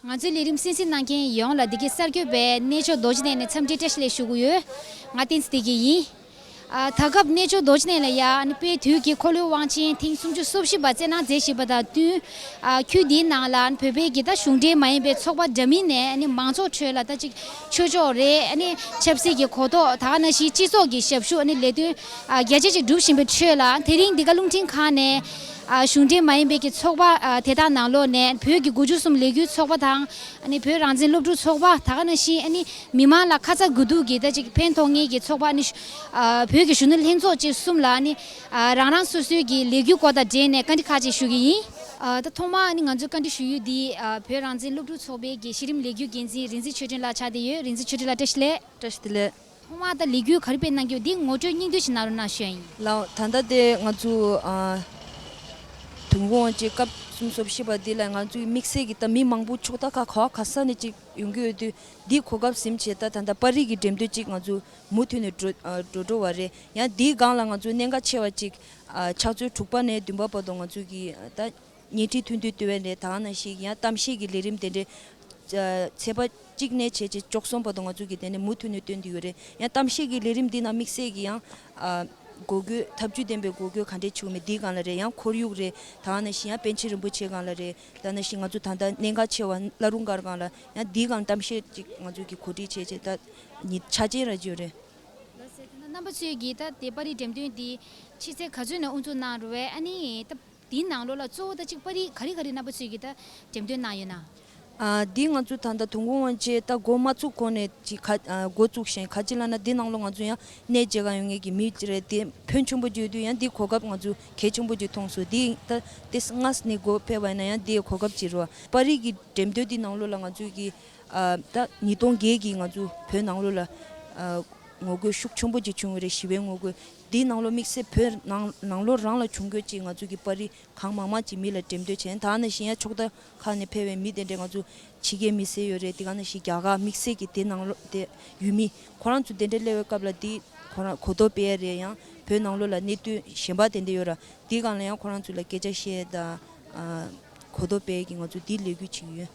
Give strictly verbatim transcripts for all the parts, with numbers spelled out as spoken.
ང་ཚོའི་ལས་རིམ་གསན་གཟིགས་གནང་མཁན་ཡོངས་ལ་འདི་གའི་གསར་འགོད་པས་གནས་མཆོག་རྡོ་རྗེ་གདན་ནས་འཚམས་འདྲི་བཀྲ་ཤིས་བདེ་ལེགས་ཞུ་གི་ཡོད། ང་བསྟན་འཛིན་བདེ་སྐྱིད་ཡིན། ཨ། ད་སྐབས་གནས་མཆོག་རྡོ་རྗེ་གདན་ལ་ཡ་ཨ་ནི་དཔལ་དུས་ཀྱི་འཁོར་ལོའི་དབང་ཆེན་ཐེངས་སུམ་ཅུ་སོ་བཞི་པ་སྤྱན་དྲངས་མཛད་བཞིན་པ་དང་བསྟུན། ཨ། ཁུལ་འདིའི་ནང་ལ་ཨ་ནི་བོད་པའི་གི་ད་གཞུང་འབྲེལ་མ་ཡིན་པའི་ཚོགས་པ་འདྲ་མིན་ནས་ཨ་ནི་མང་ཚོགས་ཁྲོད་ལ་ད་ཅིག་ཆོས་ཕྱོགས་རེད། ཨ་ནི་ཆབ་སྲིད་ཀྱི་གོ་རྟོགས། ད་ག་ནང་བཞིན་སྤྱི་ཚོགས་ཀྱི་ཞབས་ཞུ། ཨ་ནི་ལས་དོན་ཨ་རྒྱ་ཆེ་ཅིག་སྒྲུབ་བཞིན་པའི་ཁྲོད་ལ་དེ་རིང་འདི་ག་རླུང་འཕྲིན་ཁང་ནས་ཨ་གཞུང་འབྲེལ་མ་ཡིན་པའི་གི་ཚོགས་པ་ཨ་དེ་དག་ནང་ལོགས་ནས་བོད་ཀྱི་དགུ་བཅུ་གསུམ་ལས་འགུལ་ཚོགས་པ་དང་། ཨ་ནི་བོད་རང་བཙན་སློབ་ཕྲུག་ཚོགས་པ། ད་ག་ནང་བཞིན་ཨ་ནི་མི་མང་ལ་ཁ་ཚ་དགོས་གཏུགས་ཀྱི་ད་ཅིག་ཕན་ཐོགས་མཁན་གྱི་ཚོགས་པ། ཨ་ནི་ཨ་བོད་ཀྱི་གཞོན་ནུ་ལྷན་ཚོགས་བཅས་གསུམ་ལ་ཨ་ནི་ཨ་རང་རང་སོ་སོའི་གི་ལས་འགུལ་སྐོར་དང་འབྲེལ་ནས་བཀའ་འདྲི་ཁག་ཅིག་ཞུ་གི་ཡིན། ཨ་ད་ཐོག་མར་ཨ་ནི་ང་ཚོས་བཀའ་འདྲི་ཞུ་ཡུལ་འདི་ཨ་བོད་རང་བཙན་སློབ་ཕྲུག་ཚོགས་པའི་གི་གཞི་རིམ་ལས་འགུལ་འགན་འཛིན་རིག་འཛིན་ཆོས་སྒྲོན་ལགས་ཆགས་བསྡད་ཡོད། རིག་འཛིན་ཆོས་སྒྲོན་ལགས་བཀྲ་ཤིས་བདེ་ལེགས། བཀྲ་ཤིས་བདེ་ལེགས། ཐོག་མར་ད་ལས་འགུལ་ག་རེ་སྤེལ་གནང་གི་ཡོད། འདི་ངོ་སྤྲོད་སྙིང་བསྡུས་ཤིག་གནང་རོགས་གནང་ཞུ་ཡ་ཡིན། ལགས། ད་ལྟ་དེ་ང་ཚོ་ཨ་དུས་འཁོར་དབང་ཆེན་སྐབས་སུམ་ཅུ་སོ་བཞི་པ་འདི་ལ་ང་ཚོའི་དམིགས་བསལ་གྱི་ད་མི་མང་པོ་ཕྱོགས་མཐའ་ཁག་ག་བ་ག་ས་ནས་ཅིག་ཡོང་གི་ཡོད་དུས། འདིའི་གོ་སྐབས་ཟིན་བྱས་ད་ད་ལྟ་པར་རིས་ཀྱི་འགྲེམས་སྟོན་ཅིག་ང་ཚོ་མུ་མཐུད་ནས་འགྲོ་ཨ་འགྲོ་འགྲོ་བ་རེད། ཡང་འདིའི་སྒང་ལ་ང་ཚོ་གནད་འགག་ཆེ་བ་ཅིག་ཨ་ཕྱག་ཚོད་དྲུག་པ་ནས་བདུན་པ་བར་དུ་ང་ཚོ་གི་ད་བརྙན་འཕྲིན་ཐུང་ཐུང་སྟོན་པ་རེད། ད་ག་ནང་བཞིན་ཡང་གཏམ་བཤད་ཀྱི་ལས་རིམ་དེ་འདྲའི་ཨ་ཚེས་པ་གཅིག་ནས་བྱས་རྗེས་བཅུ་གསུམ་བར་དུ་ང་ཚོ་གི་དེ་ནས་མུ་མཐུད་ནས་སྟོན་བསྡད་ཡོད་རེད། ཡང་གཏམ་བཤད་ཀྱི་ལས་རིམ་འདི་ནང་དམིགས་བསལ་གྱི་ཡང་ཨ་འགོག་རྒོལ་ཐབས་ཇུས་ལྡན་པའི་འགོག་རྒོལ་ག་འདྲས་བྱུང་མེད་འདིའི་སྒང་ལ་རེད། ཡང་ཁོར་ཡུག་རེད། ད་ག་ནང་བཞིན་ཡང་པཎ་ཆེན་རིན་པོ་ཆེའི་སྒང་ལ་རེད། ད་ག་ནང་བཞིན་ང་ཚོ་ད་ལྟ་གནད་འགག་ཆེ་བ་བླ་རུང་སྒར་སྒང་ལ་ཡང་འདིའི་སྒང་གཏམ་བཤད་ཅིག་ང་ཚོ་གི་གོ་སྒྲིག་བྱས་བྱས་ད་ཉིན་ཆ་ཅན་ར་ཅིག་ཡོད་རེད། ལགས་སོ། ད་རྣམ་པ་ཚོས་ཀྱིས་ད་དེ་པར་རིས་འགྲེམས་སྟོན་འདི་ཕྱི་ཚེས་ག་ཚོད་ནས་དབུ་འཛུགས་གནང་རུང་བས། ཨ་ནི་ད་འདིའི་ནང་ལོགས་ལ་གཙོ་བོ་ད་ཅིག་པར་རིས་ག་རེ་ག་རེ་རྣམ་པ་ཚོས་ཀྱིས་ད་འགྲེམས་སྟོན་གནང་ཡོད་ན། ཨ་འདི་ང་ཚོ་ད་ལྟ་དུས་འཁོར་དབང་ཆེན་ད་འགོ་མ་བཙུགས་གོང་ནས་ཅིག་ག་ཨ་འགོ་བཙུགས་ཤིང་། ག་ཅི་ལབ་ན་འདི་ནང་ལོགས་ང་ཚོ་ཡང་གནས་མཇལ་ཁ་ཡོང་མཁན་གྱི་མི་རེད། དེ་ཕོན་ཆེན་པོ་བརྗོད་དུས་ཡང་འདི་གོ་སྐབས་ང་ཚོ་གལ་ཆེན་པོ་ཅིག་མཐོང་སོང་། འདི་ད་དེ་སྔ་ནས་འགོ་ཕེབས་པ་ཡིན་ན་ཡང་འདི་གོ་སྐབས་ཅིག་རེད་བ། པར་རིས་ཀྱི་འགྲེམས་སྟོན་འདི་ནང་ལོགས་ལ་ང་ཚོས་ཀྱི་ཨ་ད་ཉིས་སྟོང་བརྒྱད་ཀྱི་ང་ཚོ་བོད་ནང་ལོགས་ལ་ཨ་ངོ་རྒོལ་ཤུགས་ཆེན་པོ་ཅིག་བྱུང་བ་རེད། ཞི་བའི་ངོ་རྒོལ། འདིའི་ནང་ལོགས་དམིགས་བསལ་བོད་ནང་ནང་ལོགས་རང་ལ་བྱུང་རྒྱུ་ཅིག་ང་ཚོ་གི་པར་རིས་གང་མང་མང་ཅིག་མི་ལ་འགྲེམས་སྟོན་བྱས། ད་ག་ནང་བཞིན་ཡང་ཕྱོགས་མཐའ་ཁག་ནས་ཕེབས་པའི་མི་དེ་འདྲས་ང་ཚོ་ཕྱི་རྒྱལ་མི་སེར་ཡོད་རེད། དེ་ག་ནང་བཞིན་རྒྱ་གར་དམིགས་བསལ་གྱི་དེ་ནང་ལོགས་དེ་ཡུལ་མི་ཁོ་རང་ཚོ་དེ་འདྲས་སླེབས་པའི་སྐབས་ལ་འདི་ཁོ་རང་གོ་རྟོགས་སྤེལ་ཡ་རེད། ཡང་བོད་ནང་ལོགས་ལ་གནད་དོན་གཞན་པ་དེ་འདྲས་ཡོད་ར། འདི་སྒང་ལ་ཡང་ཁོ་རང་ཚོ་ལ་སྐད་ཆ་བཤད་དང་ཨ་གོ་རྟོགས་སྤེལ་གྱི་ང་ཚོ་འདི་ལས་འགུལ་བྱེད་ཀྱི་ཡོད།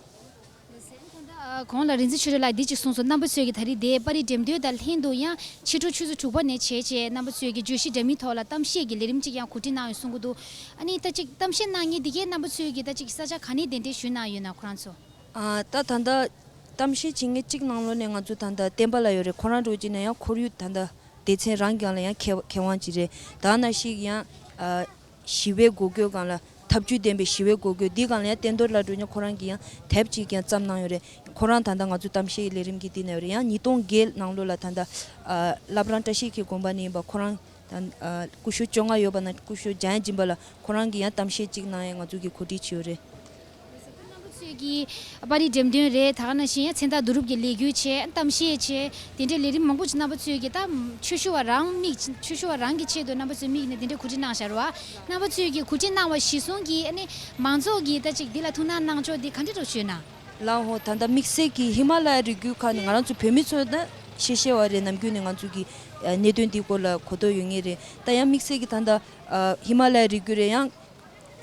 ཨ་གོང་ལ་རིག་འཛིན་ཆོས་སྒྲོན་ལགས་འདི་གཅིག་གསུངས་སོང་། རྣམ་པ་ཚོས་ཀྱིས་ད་རེས་འདིའི་པར་རིས་འགྲེམས་སྟོན་དང་ལྷན་དུ་ཡང་ཕྱི་དྲོ་ཆུ་ཚོད་དྲུག་པ་ནས་བྱས་རྗེས་རྣམ་པ་ཚོས་ཀྱིས་བརྗོད་གཞི་འདྲ་མིན་ཐོག་ལ་གཏམ་བཤད་ཀྱི་ལས་རིམ་གཅིག་ཡང་གོ་སྒྲིག་གནང་ཡོད་གསུང་གི་འདུག་ཨ་ནི་ད་ཅིག་གཏམ་བཤད་གནང་མཁན་འདི་གའི་རྣམ་པ་ཚོས་ཀྱིས་ད་ཅིག་ས་ཆ་ག་ནས་གདན་འདྲེན་ཞུས་གནང་ཡོད་ན། ཁོ་རང་ཚོ། ཨ་ད་ད་ལྟ་གཏམ་བཤད་བྱེད་མཁན་གཅིག་ནང་ལོགས་ནས་ང་ཚོ་ད་ལྟ་བསྟན་པ་ལགས་ཡོད་རེད། ཁོ་རང་འདྲ་བོ་ཅིག་ནས་ཡང་ཁོར་ཡུག་ད་ལྟ་སྡེ་ཚན་རང་གི་སྒང་ལ་ཡང་མཁས་མཁས་དབང་ཅིག་རེད། ད་ག་ནང་བཞིན་ཡང་ཨ་ཞི་བའི་འགོག་རྒོལ་སྒང་ལ་ཐབས་ཇུས་ལྡན་པའི་ཞི་བའི་འགོག་རྒོལ་འདི་སྒང་ལ་ཡང་བསྟན་རྡོར་ལགས་འདྲ་བོ་ཅིག་ཁོ་རང་གིས་ཡང་དེབ་ཅིག་ཀྱང་བརྩམས་གནང་ཡོད་རེད། ཁོ་རང་ད་ལྟ་ང་ཚོ་གཏམ་བཤད་ཀྱི་ལས་རིམ་གྱི་སྟེང་ན་ཡོད་རེད། ཡང་ཉིས་སྟོང་བརྒྱད་ནང་ལོགས་ལ་ད་ལྟ་ཨ་བླ་བྲང་བཀྲ་ཤིས་འཁྱིལ་དགོན་པ་ནས་ཡིན་པ་ཁོ་རང་ད་ཨ་སྐུ་ཞབས་བཅོ་ལྔ་ཡོད་པ་ན་སྐུ་ཞབས་འཇམ་དབྱངས་སྦྱིན་པ་ལགས་ཁོ་རང་གིས་ཡང་གཏམ་བཤད་ཅིག་གནང་ཡས་ང་ཚོ་གིས་གོ་སྒྲིག་བྱས་ཡོད་རེད། རྣམ་པ་ཚོས་ཀྱིས་པར་རིས་འགྲེམས་སྟོན་རེད། ད་ག་ནང་བཞིན་ཡང་མཚན་རྟགས་བསྡུ་རུབ་ཀྱི་ལས་འགུལ་བྱས། གཏམ་བཤད་བྱས། དེ་འདྲའི་ལས་རིམ་མང་པོ་ཅིག་རྣམ་པ་ཚོས་ཀྱིས་ད་ཆོས་ཞུ་བ་རང་དམིགས། ཆོས་ཞུ་བ་རང་གི་ཆེད་དུ་རྣམ་པ་ཚོའི་དམིགས་ནས་དེ་འདྲའི་གོ་སྒྲིག་གནང་བཞག་རེད་བ། རྣམ་པ་ཚོས་ཀྱིས་གོ་སྒྲིག་གནང་བ་གཞིར་བཟུང་གིས་ཨ་ནི་མང་ཚོགས་ཀྱིས་ད་ཅིག་འདི་ལ་ཐུགས་སྣང་གནང་ཕྱོགས་འདི་ག་འདྲ་འདྲ་བོ་ཞུས་ན། ལགས་འོ། ད་ལྟ་དམིགས་བསལ་གྱི་ཧི་མ་ལ་ཡའི་རི་རྒྱུད་ཁག་ནས་ང་རང་ཚོ་བོད་མི་ཚོ་ད་ཤེས་ཤེས་པ་རེད། ནམ་རྒྱུན་ནས་ང་ཚོ་གི་ཨ་གནད་དོན་འདིའི་སྐོར་ལ་གོ་རྟོགས་ཡོད་མཁན་རེད། ད་ཡང་དམིགས་བསལ་གྱི་ད་ལྟ་ཨ་ཧི་མ་ལ་ཡའི་རི་རྒྱུད་རེད། ཡང་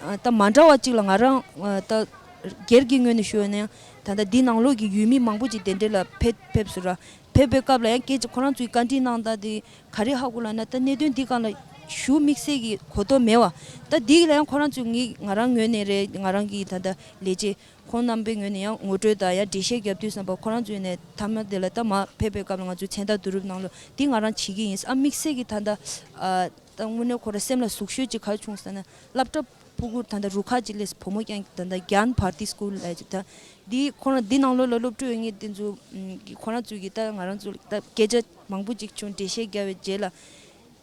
ཨ་ད་མ་འདྲ་བ་གཅིག་ལ་ང་རང་ཨ་ད་སྒེར་གྱི་ངོས་ནས་ཞུ་ཡོད་ན་ཡང་ད་ལྟ་འདི་ནང་ལོགས་ཀྱི་ཡུལ་མི་མང་པོ་ཅིག་དེ་འདྲ་ལ་ཕེབས་ཕེབས་སོང་ར། ཕེབས་པའི་སྐབས་ལ་ཡང་སྐད་ཆ་ཁོ་རང་ཚོའི་བཀའ་འདྲི་གནང་སྟངས་དེ་ག་རེ་ཧ་གོ་ལབ་ན། ད་གནད་དོན་འདི་སྒང་ལ་ཞུ་དམིགས་བསལ་གྱི་གོ་རྟོགས་མེད་བ། ད་འདི་ལ་ཡང་ཁོ་རང་ཚོས་ངས་ང་རང་ངོས་ནས་རེད། ང་རང་གི་ད་ལྟ་ལས་བྱེད་ཁོང་རྣམ་པའི་ངོས་ནས་ཡང་ངོ་སྤྲོད་དང་ཡང་འགྲེལ་བཤད་རྒྱབ་དུས་ཙམ་པ་ཁོ་རང་ཚོའི་ནས་མཐའ་མ་དེ་ལ་ད་མར་ཕེབས་པའི་སྐབས་ལ་ང་ཚོའི་མཚན་རྟགས་བསྡུ་རུབ་གནང་ལུགས་འདི་ང་རང་བྱེད་ཀྱི་ཡིན། ཨ་དམིགས་བསལ་གྱི་ད་ལྟ་ཨ་ད་དངོས་གནས་ཁོ་རང་སེམས་ལ་ཟུག་ཤོས་ཅིག་ག་རེ་བྱུང་ཟེར་ན། སློབ་གྲྭ་ཕྲུ་གུ་ད་ལྟ་རུ་ཁག་ཅིག་སླེབས། བུ་མོ་རྐྱང་ད་ལྟ་གྱཱན་བྷར་ཏི་སྐུལ་ལབ་ཅིག་ད་འདི་ཁོ་རང་འདི་ནང་ལོགས་ལ་སློབ་ཕྲུག་ཡོད་མཁན་དེ་ཚོ་ཨམ་གི་ཁོ་རང་ཚོས་ཀྱི་ད་ང་རང་ཚོ་ད་སྐད་ཆ་མང་པོ་ཅིག་བྱུང་། འགྲེལ་བཤད་རྒྱབ་པའི་རྗེས་ལ།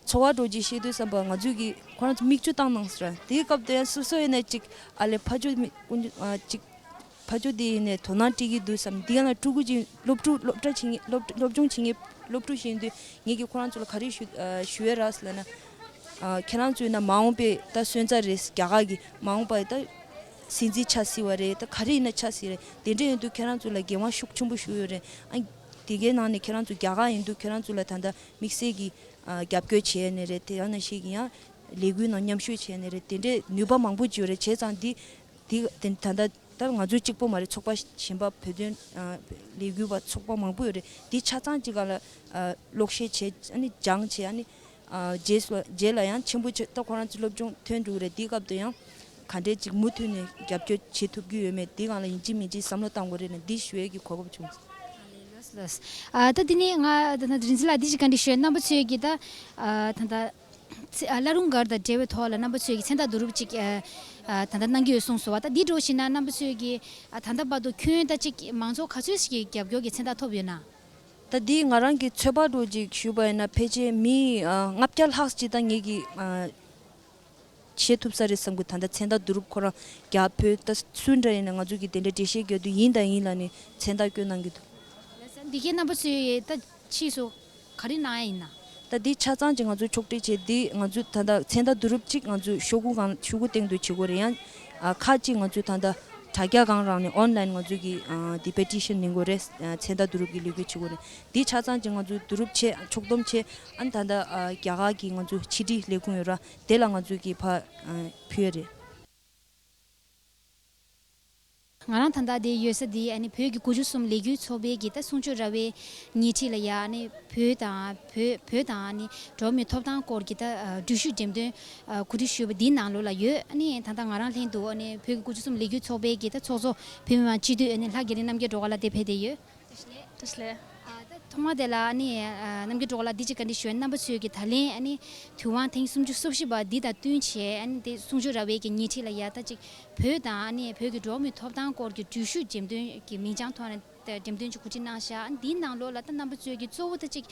ཚོར་བ་འདྲ་བོ་ཅིག་བཤད་དུས་ཙམ་པ་ང་ཚོས་ཀྱི་ཁོ་རང་ཚོ་མིག་ཆུ་བཏང་གནང་ཟེར། དེའི་སྐབས་དེ་ཡང་སོ་སོ་ཡིན་ནའི་ཅིག་ཨ་ལས་ཕ་ཇོ་མི་ཀུན་ཨ་ཅིག་ཕ་ཇོ་དེ་ཡིན་ནའི་དོ་སྣང་སྤྲད་ཀྱི་འདུག་བསམ། དེ་ཡང་ལ་ཕྲུ་གུ་ཅིག་སློབ་ཕྲུག་སློབ་གྲྭ་ཆེན་སློབ་སློབ་སྦྱོང་བྱེད་མཁན་སློབ་ཕྲུག་ཞིག་ཡིན་དུས་ངེད་ཀྱིས་ཁོ་རང་ཚོ་ལ་ག་རེ་ཞུ་ཨ་ཞུ་ཡས་རག་ཟེར་ལབ་ན། ཨ་ཁྱེད་རང་ཚོ་ཡིན་ན་མ་འོངས་པའི་ད་སོན་རྩ་རེད། རྒྱ་གར་གྱི་མ་འོངས་པའི་ད་སྲིད་འཛིན་ཆགས་སྲིད་པ་རེད། ད་ག་རེ་ཡིན་ན་ཆགས་སྲིད་རེད། དེ་འདྲ་ཡིན་དུས་ཁྱེད་རང་ཚོ་ལ་འགན་དབང་ཤུགས་ཆེན་པོ་ཞིག་ཡོད་རེད། ཨ་དེ་གའི་ནང་ནས་ཁྱེད་རང་ཚོ་རྒྱ་གར་ཡིན་དུས་ཁྱེད་རང་ཚོ་ལ་ད་ལྟ་དམིགས་བསལ་གྱི་ཨ་རྒྱབ་སྐྱོར་བྱས་ནས་རེད། དེ་ཡང་ན་ཞིག་ཡང་ལས་འགུལ་ནང་མཉམ་ཞུགས་བྱས་ནས་རེད། དེ་འདྲའི་ནུས་པ་མང་པོ་ཅིག་ཡོད་རེད། བྱས་ཙང་འདི་འདི་དེ་ད་ལྟ་ ད་ང་ཚོའི་གཅིག་པོ་མ་རེད། ཚོགས་པ་གཞན་པ་བོད་དོན་ལས་འགུལ་བ་ཚོགས་པ་མང་པོ་ཡོད་རེད། འདི་ཆ་ཚང་གཅིག་སྒང་ལ་ཀློག་བཤད་བྱས། ཨ་ནི་སྦྱངས་བྱས། ཨ་ནི་རྗེས་སུ་རྗེས་ལ་ཡང་ཆེན་པོ་ཆེ་ད་ཁོ་རང་ཚོ་སློབ་སྦྱོང་ཐོན་འགྲོ་གི་རེད། འདིའི་སྐབས་དུ་ཡང་ག་འདྲས་ཅིག་མུ་མཐུད་ནས་རྒྱབ་སྐྱོར་བྱེད་ཐུབ་ཀྱི་ཡོད་མེད་འདིའི་སྒང་ལ་ཡིན་གཅིག་མིན་གཅིག་བསམ་བློ་བཏང་དགོས་རེད་ནས་འདི་ཞུ་ཡས་ཀྱི་གོ་སྐབས་བྱུང་། ལགས་ལགས། ཨ་ད་འདི་ནས་ང་ད་ལྟ་རིན་ཆེན་ལགས་འདི་ཅིག་བཀའ་འདྲི་ཞུ། རྣམ་པ་ཚོས་ཀྱི་ད་ཨ་ད་ལྟ་ཚེ་ཨ་བླ་རུང་སྒར་དང་འབྲེལ་བའི་ཐོག་ལ་རྣམ་པ་ཚོས་ཀྱི་མཚན་རྟགས་བསྡུ་རུབ་ཅིག་ཨ་ཨ་ད་ལྟ་གནང་གི་ཡོད་གསུངས་སོང་བ། ད་འདི་འདྲ་བོ་ཞིག་ན་རྣམ་པ་ཚོས་ཀྱི་ཨ་ད་ལྟ་བར་དུ་ཁྱོན་ད་ཅིག་མང་ཚོགས་ག་ཚོད་ཞིག་གི་རྒྱབ་སྐྱོར་གྱི་མཚན་རྟགས་ཐོབ་ཡོད་ན། ད་འདི་ང་རང་གི་ཚོད་དཔག་འདྲ་བོ་ཅིག་ཞུས་པ་ཡིན་ན་ཕལ་ཆེར་མི་ཨ་ལྔ་བརྒྱ་ལྷག་ཅིག་ད་ངེད་ཀྱིས་ཨ་བྱེད་ཐུབ་ས་རེད་བསམ་གི། ད་ལྟ་མཚན་རྟགས་བསྡུ་རུབ་ཁོ་རང་རྒྱ་བོད་ད་སུ་འདྲ་ཡིན་ན་ང་ཚོ་གི་དེ་འདྲ་འགྲེལ་བཤད་རྒྱག་དུས་ཡིན་དང་ཡིན་ལབ་ནས་མཚན་རྟགས་བསྐྱོན་གནང་གི་འདུག་འདི་གའི་རྣམ་པ་ཚོས་ད་ཕྱིས་སུ་ག་རེ་གནང་ཡ་ཡིན་ན། ད་འདི་ཆ་ཚང་ཅིག་ང་ཚོ་ཕྱོགས་སྒྲིག་བྱས། འདི་ང་ཚོ་ད་ལྟ་མཚན་རྟགས་བསྡུ་རུབ་ཅིག་ང་ཚོ་ཤོག་གུ་སྒང་ཤོག་གུ་སྟེང་དུ་བྱེད་དགོས་རེད། ཡང་ཨ་ཁག་ཅིག་ང་ཚོ་ད་ལྟ་དྲ་རྒྱ་སྒང་རང་ནས་ཨོན་ལན་ང་ཚོ་གི་ཨ་འདི་པེ་ཊི་ཤན་ལེན་དགོས་རེད། ཨ་མཚན་རྟགས་བསྡུ་རུབ་ཀྱི་ལས་འགུལ་བྱེད་དགོས་རེད། འདི་ཆ་ཚང་ཅིག་ང་ཚོ་བསྡུ་རུབ་བྱས་ཕྱོགས་བསྡོམས་བྱས། ཨ་ནི་ད་ལྟ་ཨ་རྒྱ་གར་གྱི་ང་ཚོ་ཕྱི་དྲིལ་ལས་ཁུངས་ཡོད་ར། དེ་ལ་ང་ཚོ་གི་ཕར་ཨ་ཕུལ་ཡ་རེད། ང་རང་ད་ལྟ་འདི་ཡོད་ས་འདི་ཨ་ནི་བོད་ཀྱི་དགུ་བཅུ་གསུམ་ལས་འགུལ་ཚོགས་པའི་གི་ད་གསུང་ཆོས་ར་བའི་ཉེ་འཁྲིས་ལ་ཡ་ཨ་ནི་བོད་དང་བོད་བོད་དང་ཨ་ནི་འགྲོ་བ་མིའི་ཐོབ་ཐང་སྐོར་གྱི་ད་ཨ་འགྲུལ་བཞུད་འགྲེམས་སྟོན་ཨ་གོ་སྒྲིག་ཞུས་པ་འདིའི་ནང་ལོགས་ལ་ཡོད། ཨ་ནི་ད་ལྟ་ང་རང་ལྷན་དུ་ཨ་ནི་བོད་ཀྱི་དགུ་བཅུ་གསུམ་ལས་འགུལ་ཚོགས་པའི་གི་ད་ཚོགས་གཙོ་བོད་མི་མང་སྤྱི་འཐུས་ཨ་ནི་ལྷ་རྒྱ་རི་རྣམ་རྒྱལ་སྒྲོལ་དཀར་ལགས་འདིར་ཕེབས་བསྡད་ཡོད། བཀྲ་ཤིས་བདེ་ལེགས། ཨ་ད་ཐོག་མ་དེ་ལ་ཨ་ནི་ཨ་རྣམ་རྒྱལ་སྒྲོལ་དཀར་ལགས་འདི་ཅིག་བཀའ་འདྲི་ཞུ། རྣམ་པ་ཚོས་ཀྱི་ད་ལན་ཨ་ནི་དུས་དབང་ཐེངས་སུམ་ཅུ་སོ་བཞི་པ་འདི་དང་བསྟུན་བྱས་ཨ་ནི་དེ་གསུང་ཆོས་ར་བའི་གི་ཉེ་འཁྲིས་ལ་ཡ་ད་ཅིག་བོད་དང་ཨ་ནི་བོད་ཀྱི་འགྲོ་བ་མིའི་ཐོབ་ཐང་སྐོར་གྱི་འགྲུལ་བཞུད་འགྲེམས་སྟོན་གྱི་མིང་བྱང་ཐོག་ནས་འགྲེམས་སྟོན་ཅིག་གོ་སྒྲིག་གནང་ཤག་ཨ་ནི་འདིའི་ནང་ལོགས་ལ་ད་རྣམ་པ་ཚོས་ཀྱི་གཙོ་བོ་ད་ཅིག་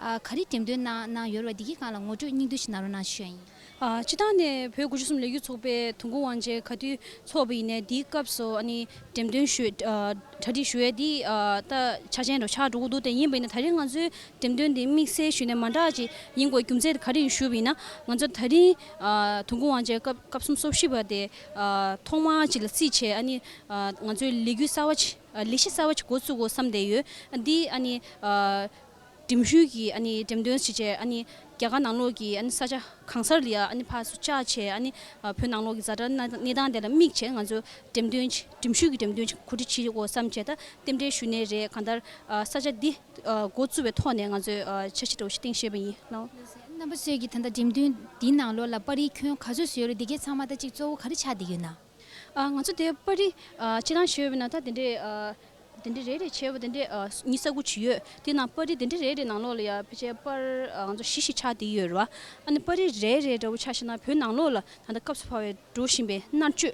ཨ་ག་རེ་འགྲེམས་སྟོན་གནང་གནང་ཡོད་རེད་བ། འདི་གི་སྒང་ལ་ངོ་སྤྲོད་སྙིང་བསྡུས་ཤིག་གནང་རོགས་གནང་ཞུ་ཡ་ཡིན། ཨ་སྤྱིར་བཏང་ནས་བོད་དགུ་བཅུ་གསུམ་ལས་འགུལ་ཚོགས་པའི་དུས་འཁོར་དབང་ཆེན་ག་དུས་ཚོགས་པ་ཡིན་ནའི་དེའི་སྐབས་སུ་ཨ་ནི་འགྲེམས་སྟོན་ཞུ་ཨ་གྲ་སྒྲིག་ཞུ་ཡས་འདི་ཨ་ད་ཆ་ཅན་རུ་ཆགས་འགྲོ་གི་འདུག་དེ་ཡིན་པ་ཡིན་ན་ད་རིང་ང་ཚོའི་འགྲེམས་སྟོན་འདི་དམིགས་བསལ་ཞུས་ནས་མ་འདྲ་ཅིག་ཡིན་དགོས་རྒྱུ་མཚན་དེ་ག་རེ་ཡིན་ཞུས་པ་ཡིན་ན། ང་ཚོ་ད་རིང་ཨ་དུས་འཁོར་དབང་ཆེན་སྐབས་སྐབས་སུམ་ཅུ་སོ་བཞི་པ་དེ་ཨ་ཐོག་མ་ཅིག་ལ་བརྩིས་བྱས་ཨ་ནི་ཨ་ང་ཚོའི་ལས་འགུལ་གསར་བ་ཅིག་ཨ་ལས་གཞི་གསར་བ་ཅིག་འགོ་བཙུགས་དགོས་བསམ་བསྡད་ཡོད། ཨ་འདི་ཨ་ནི་ཨ་འགྲེམས་ཞུགས་ཀྱི་ཨ་ནི་འགྲེམས་སྟོན་ཞིག་བྱས། ཨ་ནི་རྒྱ་གར་ནང་ལོགས་ཀྱི་ཨ་ནི་ས་ཆ་གང་སར་ལ་ཡ་ཨ་ནི་ཕར་ཚུར་བཅར་བྱས། ཨ་ནི་ཨ་བོད་ནང་ལོགས་ཀྱི་ཛ་དྲག་གནས་གནས་སྟངས་དེ་ལ་དམིགས་བྱས་ང་ཚོས་འགྲེམས་སྟོན་ཅིག་འགྲེམས་ཞུགས་ཀྱི་འགྲེམས་སྟོན་ཅིག་གོ་སྒྲིག་བྱེད་དགོས་བསམ་བྱས། ད་རྟེན་འབྲེལ་ཞུ་ནའི་རེད། གང་ལྟར་ཨ་ས་ཆ་འདི་ཨ་འགོ་བཙུགས་པའི་ཐོག་ནས་ང་ཚོས་ཨ་འཆར་གཞི་འདྲ་བོ་ཞིག་བཏིང་ཤེས་པ་ཡིན་ལགས། རྣམ་པ་ཚོས་ཀྱི་ད་ལྟ་འགྲེམས་སྟོན་འདིའི་ནང་ལོགས་ལ་པར་རིས་ཁྱོན་ག་ཚོད་བཟོས་ཡོད་རེད། འདི་གའི་ཚང་མ་ད་ཅིག་གཙོ་བོ་ག་རེ་ཆགས་བསྡད་ཡོད་ན། ཨ་ང་ཚོ་དེ་པར་རིས་ཨ་སྤྱིར་བཏང་ཞུས་པ་ཡིན་ན་ད་དེ་འདྲའི་ཨ་དེ་འདྲའི་རེ་རེ་བྱས་པ་དེ་འདྲའི་ཨ་ཉི་ཤུ་རྩ་དགུ་ཅིག་ཡོད། དེ་ནང་པར་རིས་དེ་འདྲའི་རེ་རེ་ནང་ལོགས་ལ་ཡ་ཕལ་ཆེར་པར་ཨ་ང་ཚོ་བཞི་ཞིག་ཆགས་བསྡད་ཡོད་རེད་བ། ཨ་ནི་པར་རིས་རེ་རེ་འདྲ་བོ་ཆ་བཞག་ན་བོད་ནང་ལོགས་ལ་ད་ལྟ་སྐབས་སུ་བབས་པའི་འགྲོ་བཞིན་པའི་མནར་གཅོད་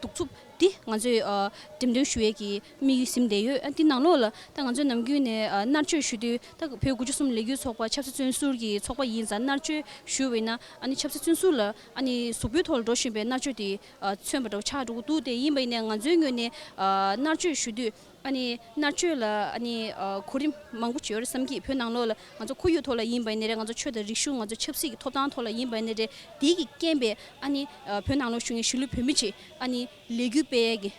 གདུག་རྩུབ་འདི་ང་ཚོས་ཨ་འགྲེམས་སྟོན་ཞུ་ཡས་ཀྱི་དམིགས་ཡུལ་ཟིན་བསྡད་ཡོད། ཨ་འདི་ནང་ལོགས་ལ་ད་ང་ཚོས་ནམ་རྒྱུན་ནས་ཨ་མནར་གཅོད་ཞུ་དུས་ད་བོད་དགུ་བཅུ་གསུམ་ལས་འགུལ་ཚོགས་པ་ཆབ་སྲིད་བཙོན་ཟུར་གྱི་ཚོགས་པ་ཡིན་ཙང་མནར་གཅོད་ཞུ་བས་ན་ཨ་ནི་ཆབ་སྲིད་བཙོན་ཟུར་ལ་ཨ་ནི་གཟུགས་པོའི་ཐོག་ལ་འགྲོ་བཞིན་པའི་མནར་གཅོད་དེ་ཨ་མཚོན་པ་འདྲ་བོ་ཆགས་འགྲོ་གི་འདུག་དེ་ཡིན་པ་ཡིན་ནའི་ང་ཚོའི་ངོས་ནས་ཨ་མནར་གཅོད་ཞུ་དུས་ཨ་ནི་མནར་གཅོད་ལ་ཨ་ནི་ཨ་གོ་རིམ་མང་པོ་ཅིག་ཡོད་རེད་བསམ་གྱི། བོད་ནང་ལོགས་ལ་ང་ཚོ་ཁོར་ཡུག་ཐོག་ལ་ཡིན་པ་ཡིན་ནའི་རེད། ང་ཚོ་ཆོས་དང་རིག་གཞུང་ང་ཚོ་ཆབ་སྲིད་ཀྱི་ཐོབ་ཐང་ཐོག་ལ་ཡིན་པ་ཡིན་ནའི་རེད། དེ་གི་རྐྱེན་པས་ཨ་ནི་ཨ་བོད་ནང་ལོགས་བཞུགས་མཁན་གཞིས་ལུས་བོད་མི་ཅིག་ཨ་ནི་ལས་འགུལ་སྤེལ་ཡས་ཀྱི་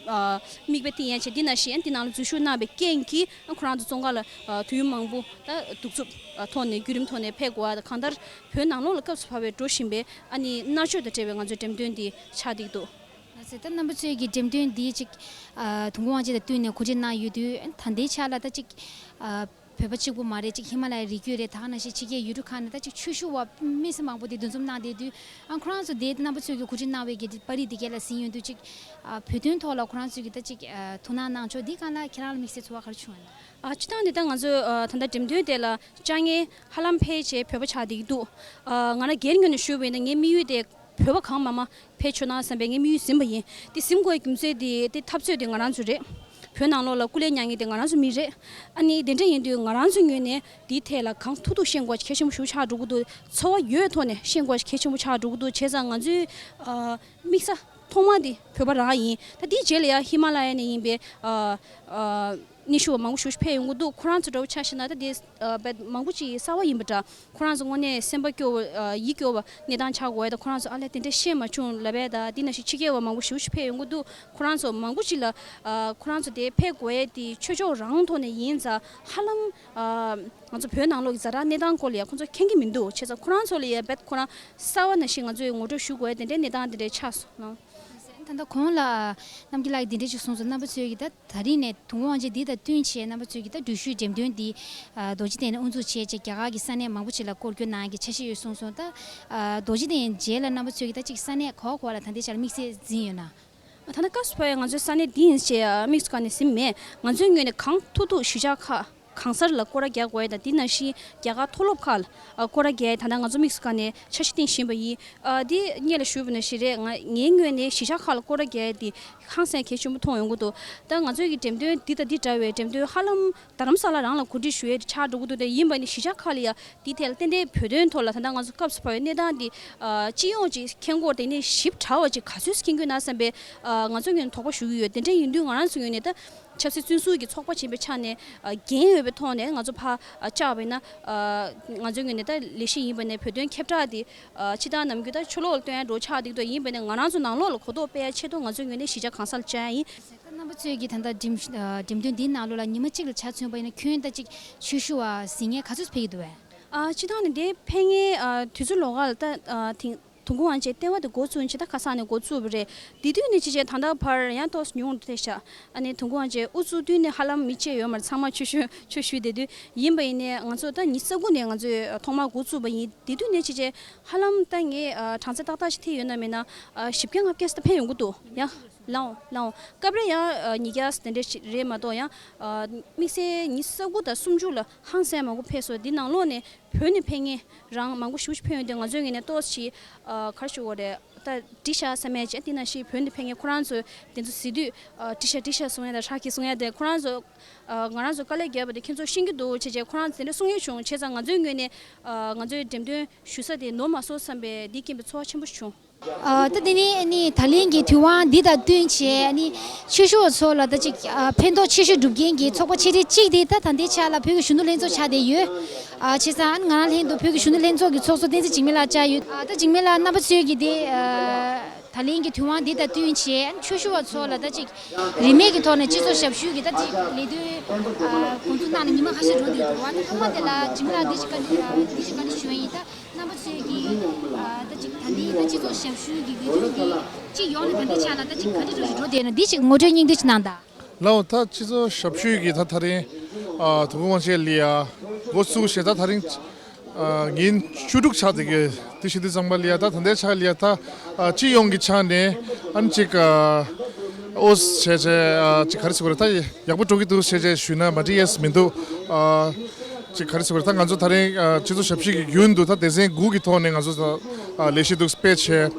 ཨ་མིག་དཔེ་བསྟན་ཡས་བྱས། འདི་ནང་བཞིན་འདི་ནང་ལ་འཛུལ་ཞུགས་གནང་བའི་རྐྱེན་གྱིས་ཨ་ཁོ་རང་ཚོ་བཙོན་ཁང་ལ་ཨ་དུས་ཡུན་མང་པོ་ད་གདུག་རྩུབ་ཨ་ཐོག་ནས་བརྒྱུད་རིམ་ཐོག་ནས་ཕེབས་དགོས་པ་དང་། གང་ལྟར་བོད་ནང་ལོགས་ལ་སྐབས་སུ་བབས་པའི་འགྲོ་བཞིན་པའི་ཨ་ནི་མནར་གཅོད་དང་འབྲེལ་བའི་ང་ཚོའི་འགྲེམས་སྟོན་འདི་ཆགས་བསྡད་འདུག་ལགས་སོ། ད་རྣམ་པ་ཚོའི་གི་འགྲེམས་སྟོན་འདི་ཅིག་ཨ་དུས་འཁོར་དབང་ཆེན་དང་བསྟུན་ནས་གོ་སྒྲིག་གནང་ཡོད་དུས་ད་ལྟའི་ཆ་ལ་ད་ཅིག་ཨ་བོད་པ་གཅིག་པུ་མ་རེད། ཅིག་ཧི་མ་ལ་ཡའི་རི་རྒྱུད་རེད། ད་ག་ནང་བཞིན་ཕྱི་རྒྱལ་ཡུལ་གྲུ་ཁག་ནས་ད་ཅིག་ཆོས་ཞུ་བ་མི་སེར་མང་པོ་དེ་འདུ་འཛོམས་གནང་བསྡད་དུས་ཨ་ཁོ་རང་ཚོ་དེ་རྣམ་པ་ཚོས་ཀྱི་གོ་སྒྲིག་གནང་བའི་གི་དེ་པར་རིས་དེ་གས་ལ་ཟིན་ཡོང་དུས་ཅིག་ཨ་བོད་དོན་ཐོག་ལ་ཁོ་རང་ཚོས་ཀྱི་ད་ཅིག་ཨ་ཐུགས་སྣང་གནང་ཕྱོགས་འདི་སྒང་ལ་ཁྱེད་རང་ལ་དམིགས་བསལ་ཚོར་བ་ག་རེ་བྱུང་ཡོད་ན། ཨ་སྤྱིར་བཏང་ནས་ད་ང་ཚོ་ཨ་ད་ལྟ་འགྲེམས་སྟོན་དེ་ལ་བཅར་མཁན་ཧ་ལམ་ཕལ་ཆེར་བོད་པ་ཆགས་བསྡད་ཀྱི་འདུག་ཨ་ང་རང་སྒེར་ངོས་ནས་ཞུས་པ་ཡིན་ན་ངའི་དམིགས་ཡུལ་དེ་བོད་པ་གང་མང་མང་ཕེབས་ཆོག་ན་བསམ་པའི་ངའི་དམིགས་ཡུལ་ཟིན་པ་ཡིན། དེ་ཟིན་དགོས་རྒྱུ་མཚན་དེ་དེ་འཐབ་རྩོད་དེ་ང་རང་ཚོ་རེད། བོད་ནང་ལོགས་ལ་སྐུ་ལས་མྱངས་མཁན་དེ་ང་རང་ཚོ་མི་རེད། ཨ་ནི་དེ་འདྲ་ཡིན་དུས་ང་རང་ཚོའི་ངོས་ནས་དེའི་ཐད་ལ་གང་ཐུབ་ཐུབ་ཤེས་དགོས་གལ་ཆེན་པོ་ཞེ་པོ་ཆགས་འགྲོ་གི་འདུག་ཚོར་བ་ཡོད་ཐོག་ནས་ཤེས་དགོས་གལ་ཆེན་པོ་ཆགས་འགྲོ་གི་འདུག་བྱས་ཙང་ང་ཚོའི་ཨ་དམིགས་ས་ཐོག་མ་དེ་བོད་པ་རང་ཡིན། ད་དེའི་རྗེས་ལ་ཡང་ཧི་མ་ལ་ཡ་ནས་ཡིན་པའི་ཨ་ཨ་གནས་བཞུགས་པ་མང་པོ་ཞིག་ཕེབས་ཡོང་གི་འདུག་ཁོ་རང་ཚོ་འདྲ་བོ་ཆ་བཞག་ན་ད་དེ་ཨ་དཔེ་མང་པོ་ཅིག་གསར་པ་ཡིན་པ་འདྲ། ཁོ་རང་ཚོ་དངོས་གནས་སེམས་པ་སྐྱོ་བ་ཨ་ཡིད་སྐྱོ་བ་གནས་སྟངས་ཆགས་དགོས་ཡ། ད་ཁོ་རང་ཚོ་ཨ་ལས་དེ་འདྲ་ཤེས་མ་བྱུང་ལབ་པ་ད་འདི་ནང་བཞིན་ཕྱི་རྒྱལ་བ་མང་པོ་ཞིག་ཕེབས་ཡོང་གི་འདུག་ཁོ་རང་ཚོ་མང་པོ་ཅིག་ལ་ཨ་ཁོ་རང་ཚོ་དེ་ཕེབས་དགོས་ཡ་དེ་ཆོས་ཕྱོགས་རང་ཐོག་ནས་ཡིན་ཙང་ཧ་ལམ་ཨ་ང་ཚོ་བོད་ནང་ལོགས་ཀྱི་ཛ་དྲག་གནས་སྟངས་སྐོར་ལ་ཡ་ཁོ་ཚོ་མཁྱེན་གྱི་མི་འདུག་བྱས་ཙང་ཁོ་རང་ཚོ་ལ་ཡ་རྦད་ཁོ་རང་གསར་པ་ནང་བཞིན་ང་ཚོས་ངོ་སྤྲོད་ཞུ་དགོས་ཡ་དེ་འདྲའི་གནས་སྟངས་དེ་འདྲའི་ཆགས་སོང་ལགས། ད་ལྟ་གོང་ལ་རྣམ་རྒྱལ་ལགས་ཀྱིས་འདི་འདྲ་ཅིག་གསུངས་སོང་། རྣམ་པ་ཚོས་ཀྱིས་ད་ད་རིང་ནས་དུས་འཁོར་དབང་ཆེན་འདི་དང་བསྟུན་བྱས། རྣམ་པ་ཚོས་ཀྱིས་ད་འགྲུལ་བཞུད་འགྲེམས་སྟོན་འདི་ཨ་རྡོ་རྗེ་གདན་ནས་དབུ་འཛུགས་བྱས་བྱས། རྒྱ་གར་གྱི་ས་གནས་མང་པོ་ཅིག་ལ་སྐོར་སྐྱོད་གནང་གི་འཆར་གཞི་ཡོད་གསུངས་སོང་། ད་ཨ་རྡོ་རྗེ་གདན་རྗེས་ལ་རྣམ་པ་ཚོས་ཀྱིས་ད་ཅིག་ས་གནས་ག་བ་ག་བ་ལ་ད་ལྟའི་ཆར་དམིགས་བསལ་འཛིན་ཡོད་ན། ད་ལྟ་སྐབས་སུ་བབས་ང་ཚོའི་ས་གནས་འདི་ཡིན་ཞེས་དམིགས་སུ་བཀར་ནས་ཟིན་མེད། ང་ཚོའི་ངོས་ནས་གང་ཐུབ་ཐུབ་གཞིས་ཆགས་ཁག་གང་སར་ལ་སྐོར་ར་རྒྱག་དགོས་ཡ་དང་། དེ་ནང་བཞིན་རྒྱ་གར་མཐོ་སློབ་ཁག་ལ་ཨ་སྐོར་ར་རྒྱག་ཡ་ད་ལྟ་ང་ཚོ་དམིགས་སུ་བཀར་ནས་འཆར་གཞི་བཏིང་བཞིན་པ་ཡིན། ཨ་འདི་སྔོན་ལ་ཞུས་པ་ནང་བཞིན་རེད། ང་ངའི་ངོས་ནས་གཞིས་ཆགས་ཁག་ལ་སྐོར་ར་རྒྱག་ཡ་དེ་ཧང་སང་གལ་ཆེན་པོ་མཐོང་ཡོང་གི་འདུག་ད་ང་ཚོའི་གི་འགྲེམས་སྟོན་འདི་དང་འདི་འདྲ་བའི་འགྲེམས་སྟོན་ཧ་ལམ་རྡ་རམ་ས་ལ་རང་ལ་གོ་སྒྲིག་ཞུ་ཡས་ཆགས་འགྲོ་གི་འདུག་དེ་ཡིན་པ་ནི་གཞིས་ཆགས་ཁག་ལ་ཡ་དེའི་ཐད་ལ་ཏན་ཏན་བོད་དོན་ཐོག་ལ་ད་ལྟ་ང་ཚོ་སྐབས་སུ་བབས་པའི་གནས་སྟངས་འདི་ཨ་སྤྱི་ཡོངས་ཀྱི་ཁྱེད་སྐོར་དེ་ནས་ཞིབ་ཕྲ་བ་ཅིག་ག་ཚོད་མཁྱེན་དགོས་ན་བསམ་པའི་ཨ་ང་ཚོ་ངོས་ནས་དོགས་པ་ཞུ་གི་ཡོད། དེ་འདྲ་ཡིན་དུས་ང་རང་ཚོ་ངོས་ནས་ད་ཆབ་སྲིད་བཙོན་ཟུར་གྱི་ཚོགས་པ་ཆེན་པོའི་ཆ་ནས་ཨ་འགན་ཡོད་པའི་ཐོག་ནས་ང་ཚོ་ཕར་ཨ་བཅར་བ་ཡིན་ན། ཨ་ང་ཚོའི་ངོས་ནས་ད་ལས་གཞི་ཡིན་པ་ནས་བོད་དོན་ཁྱབ་བསྒྲགས་དེ་ཨ་སྤྱི་བཏང་ནམ་རྒྱུན་ད་ཕྱི་ལོགས་ལ་སྟོན་ཡ་འགྲོ་ཆགས་འདུག་དོ། ཡིན་པ་ནས་ང་རང་ཚོ་ནང་ལོགས་ལ་གོ་རྟོགས་སྤེལ་ཡ་ཆེད་དུ་ང་ཚོའི་ངོས་ནས་གཞིས་ཆགས་གང་ས་ལ་བཅར་ཡ་ཡིན། ད་རྣམ་པ་ཚོས་ཀྱིས་ད་ལྟ་འགྲེམས་ཨ་འགྲེམས་སྟོན་འདིའི་ནང་ལོགས་ལ་ཉི་མ་གཅིག་ལ་ཆ་མཚོན་པ་ཡིན་ན་ཁྱོན་ད་ཅིག་ཆོས་ཞུ་བ་གཟིགས་མཁན་ག་ཚོད་ཕེབས་ཀྱི་འདུག་བས། ཨ་སྤྱི་བཏང་ནས་འདིར་ཕེབས་མཁན་ཨ་དུས་ཚོད་ལོགས་ཀ་ལ་ད་ཨ་དེང་དུས་འཁོར་དབང་ཆེན་ལྟེ་བ་དེ་འགོ་བཙུགས་ནས་ད་ཁ་སང་ནས་འགོ་བཙུགས་པ་རེད། དེ་དུས་ནས་ཕྱིན་ཆད་ད་ལྟ་བར་ཡང་ཏོག་ཙམ་ཉུང་རུ་ཐལ་ཤག་ཨ་ནི་དུས་འཁོར་དབང་ཆེན་དབུ་བཙུགས་དུས་ནས་ཧ་ལམ་མི་བཅས་ཡོད་མ་རེད། ཚང་མ་ཆོས་ཞུ་ཆོས་ཞུས་བསྡད་དུས་ཡིན་པ་ཡིན་ནའི་ང་ཚོ་ད་ཉི་ཤུ་རྩ་དགུ་ནས་ང་ཚོས་ཐོག་མར་འགོ་བཙུགས་པ་ཡིན། དེ་དུས་ནས་ཕྱིན་ཆད་ཧ་ལམ་ད་ངས་ཨ་གྲངས་ཚད་ཏག་ཏག་ཞིག་ཐེ་ཡོད་ན་མེད་ན་ཨ་བཞི་བརྒྱ་ལྔ་བརྒྱ་ཙམ་ད་ཕེབས་ཡོང་གི་འདུག་ཡ། ལའོ་ལའོ། སྐབས་རེ་ཡང་ཨ་ཉིས་བརྒྱ་དེ་འདྲ་ཞིག་རེད་མ་གཏོགས་ཡང་ཨ་དམིགས་བསལ་ཉི་ཤུ་རྩ་དགུ་དང་སུམ་ཅུ་ལ་ཧང་སང་མང་པོ་ཕེབས་སོང་། འདི་ནང་ལོགས་ནས་བོད་ནས་ཕེབས་མཁན་རང་མང་པོ་ཞེ་པོ་ཅིག་ཕེབས་ཡོང་དུས་ང་ཚོའི་ངོས་ནས་ཏོག་ཙམ་ཞིག་ཨ་ག་རེ་ཞུ་དགོས་རེད། ད་འགྲིག་ཤག་བསམ་ཡས་ཅིག་དེ་ནང་བཞིན་བོད་ནས་ཕེབས་མཁན་ཁོ་རང་ཚོ་དེ་ཚོ་གཟིགས་དུས་ཨ་འགྲིག་ཤག་འགྲིག་ཤག་གསུང་ཡ་དང་ཧྲག་གི་གསུང་ཡ་དེ་ཁོ་རང་ཚོ་ཨ་ང་རང་ཚོ་དཀའ་ལས་བརྒྱབ་པ་དེ་ཁྱེད་ཚོ་ཤེས་ཀྱི་འདུག་བྱས་བྱས་ཁོ་རང་ཚོ་དེ་འདྲ་གསུང་ཡས་བྱུང་། བྱས་ཙང་ང་ཚོའི་ངོས་ནས་ཨ་ང་ཚོའི་འགྲེམས་སྟོན་ཞུ་ས་དེ་ནོར་མ་སོང་བསམ་པའི་འདི་རྐྱེན་པས་ཚོར་བ་ཆེན་པོ་བྱུང་། ཨ་ད་དེ་ནས་ཨ་ནི་ད་ལན་གྱི་དུས་དབང་འདི་དང་བསྟུན་བྱས་ཨ་ནི་ཆོས་ཞུ་བ་ཚོ་ལ་ད་ཅིག་ཨ་ཕན་ཐོགས་ཆེ་ཤོས་སྒྲུབ་མཁན་གྱི་ཚོགས་པ་ཆེ་གྲས་གཅིག་དེ་ད་ད་ལྟའི་ཆ་ལ་བོད་ཀྱི་གཞོན་ནུ་ལྷན་ཚོགས་ཆགས་བསྡད་ཡོད། ཨ་བྱས་ཙང་ཨ་ནི་ང་རང་ལྷན་དུ་བོད་ཀྱི་གཞོན་ནུ་ལྷན་ཚོགས་ཀྱི་ཚོགས་གཙོ་བསྟན་འཛིན་འཇིགས་མེད་ལགས་བཅར་ཡོད། ཨ་ད་འཇིགས་མེད་ལགས་རྣམ་པ་ཚོས་ཀྱིས་དེ་ཨ་ད་ལན་གྱི་དུས་དབང་འདི་དང་བསྟུན་བྱས་ཨ་ནི་ཆོས་ཞུ་བ་ཚོ་ལ་ད་ཅིག་རིན་མེད་ཀྱི་ཐོག་ནས་སྤྱི་ཚོགས་ཞབས་ཞུ་གི་ད་ཅིག་ལས་དོན་ཨ་འགོ་འཛུགས་གནང་ནས་ཉི་མ་ཁ་ཤས་འགྲོ་བསྡད་འདུག་བ། ད་ཐོག་མ་དེ་ལ་འཇིགས་མེད་ལགས་འདི་ཅིག་བཀའ་འདྲི་ཨ་འདི་ཅིག་བཀའ་འདྲི་ཞུ་ཡ་ཡིན། ད་རྣམ་པ་ཚོས་ཀྱིས་ཨ་ད་ཅིག་ད་ལྟའི་ད་སྤྱི་ཚོགས་ཞབས་ཞུའི་གི་ལས་དོན་འདི་སྤྱི་ཡོངས་ནས་ད་ལྟའི་ཆ་ལ་ད་ཅིག་ག་འདྲ་འགྲོ་འགྲོ་བསྡད་ན་འདི་ཅིག་ངོ་སྤྲོད་སྙིང་བསྡུས་ཅིག་གནང་དང་། ལའོ། ད་སྤྱི་ཚོགས་ཞབས་ཞུའི་གི་ད་ད་རིང་ཨ་དུས་འཁོར་དབང་ཆེན་ལ་ཡ་འགོ་བཙུགས་བྱས་ད་ད་རིང་ཨ་ཉིན་བཅུ་དྲུག་ཆགས་བསྡད་གི་དེ་ཞུ་དུས་ཙམ་པ་ལ་ཡ་ད་ད་ལྟའི་ཆ་ལ་ཡ་ད་ཨ་སྤྱི་ཡོངས་ཀྱི་ཆ་ནས་ཨ་ནི་ཅིག་ཨ་ཨོ་བྱས་བྱས་ཨ་ཅིག་ག་རེ་ཟེར་དགོས་རེད། ད་ཡག་པོ་འགྲོ་གི་འདུག་བྱས་བྱས་ཞུས་ན་མ་འགྲིག་ཡས་མི་འདུག་ཨ་ཅིག་ག་རེ་ཟེར་དགོས་རེད། ད་ང་ཚོ་ད་རིང་ཨ་སྤྱི་ཚོགས་ཞབས་ཞུ་གི་རྒྱུན་དུ་ད་སྡེ་ཚན་དགུ་གི་ཐོག་ནས་ང་ཚོ་ད་ཨ་ལས་གཞི་འདུག་སྤེལ་བྱས་